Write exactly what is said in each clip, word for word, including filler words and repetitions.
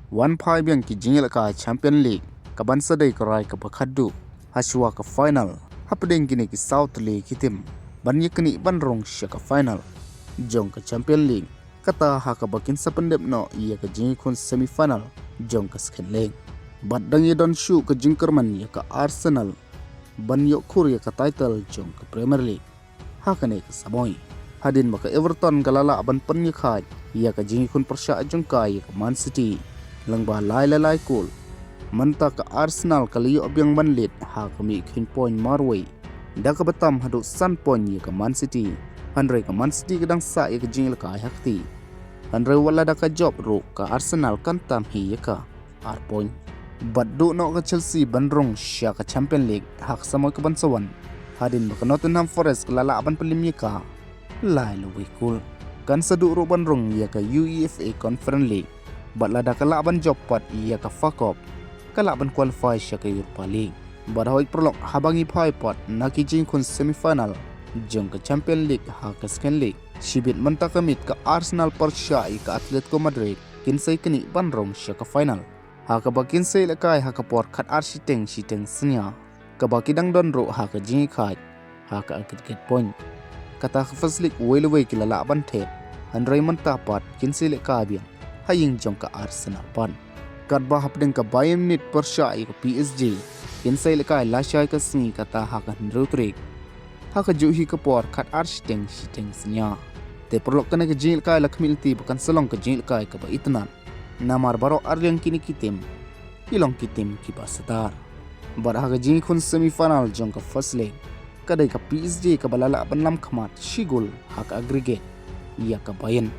Wan phai biang ki jingïalehkai Champion League kaban sa dei ka rai kaba khatduh hashwa ka final hapdeng kine ki saw tylli ki tim ban ïaknieh ban rung sha ka final jong ka Champion League, kata ha kaba kin sa pyndep noh ïa ka jingïakhun semi final jong ka Second League. Bad dang ïa don shuh ka jingkyrmen ïa ka Arsenal ban ïoh khur ïa ka title jong ka Premier League ha kane ka samoi, hadien ba ka Everton ka la lah ban pynïakhaid ïa ka jingïakhun pyrshah jong ka ïa ka Man City lyngba lai la lai kol. Mynta ka Arsenal ka la ïoh biang ban leit ha ka mih khyndiat point marwei da kaba tam haduh san point ïa ka Man City, hynrei ka Man City ka dang sah ïa ka jingïalehkai ha kti. Hynrei wat la da ka jop ruh ka Arsenal kan tam hi ïa ka ar point. Bad duh noh ka Chelsea ban rung sha ka Champion League ha ka samoi kaban sa wan, hadien ba ka Nottingham Forest ka la lah ban pynlip ïa ka lai la wei kol. Kan sa duh ruh ban rung ïa ka UEFA Conference League bad lada ka lah ban jop pat ïa ka F A Cup, ka lah ban qualify sha ka Europa League. Bad hoi paralok, haba ngi phai pat na ki jingïakhun semi final jong ka Champion League ha ka Second League, shibit mynta ka miet ka Arsenal pyrshah ïa ka Atletico Madrid kin sa ïaknieh ban rung sha ka final, ha kaba kin sa ïalehkai ha ka por khatar shiteng shiteng synñia, kaba ki dang don ruh ha ka jingïakhaid ha ka aggregate point. Kata ka First League wei la wei ki la lah ban thep, hynrei mynta pat kin sa ïalehkai biang ha ïing jong ka Arsenal pat. Katba hapdeng ka Bayern Munich pyrshah ïa ka P S G kin sa ïalehkai lashai ka sngi, kata ha ka hynriew tarik ha kajuh hi ka por khatar shiteng shiteng synñia. Te paralok, kane ka jingïalehkai la khmih lynti ba kan sa long ka jingïalehkai kaba itynnad, namar baroh arliang kine ki tim ki long ki tim kiba star. Bad ha ka jingïakhun semi final jong ka First League, ka dei ka P S G kaba la lah ban lam khmat shi gol ha ka aggregate ïa ka Bayern.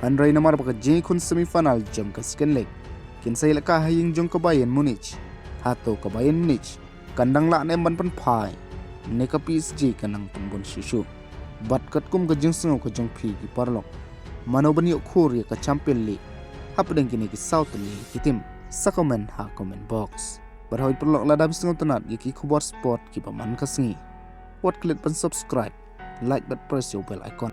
Hynrei namar ba ka jingïakhun semi final jong ka Second League kin sa ïalehkai ha ïing jong ka Bayern Munich, hato ka Bayern Munich kan dang lah ne em ban pynphai, ne ka P S G kan nang pynbun shuh shuh? Bad katkum ka jingsngew ka jong phi ki paralok, mano ban ïoh khur ïa ka Champion League hapdeng kine ki saw tylli ki tim? Sa comment ha comment box. Bad hoi paralok, lada phi sngewtynnad ïa ki khubor sport kiba man ka sngi, wat klet ban subscribe, like bad press ïa u bell icon.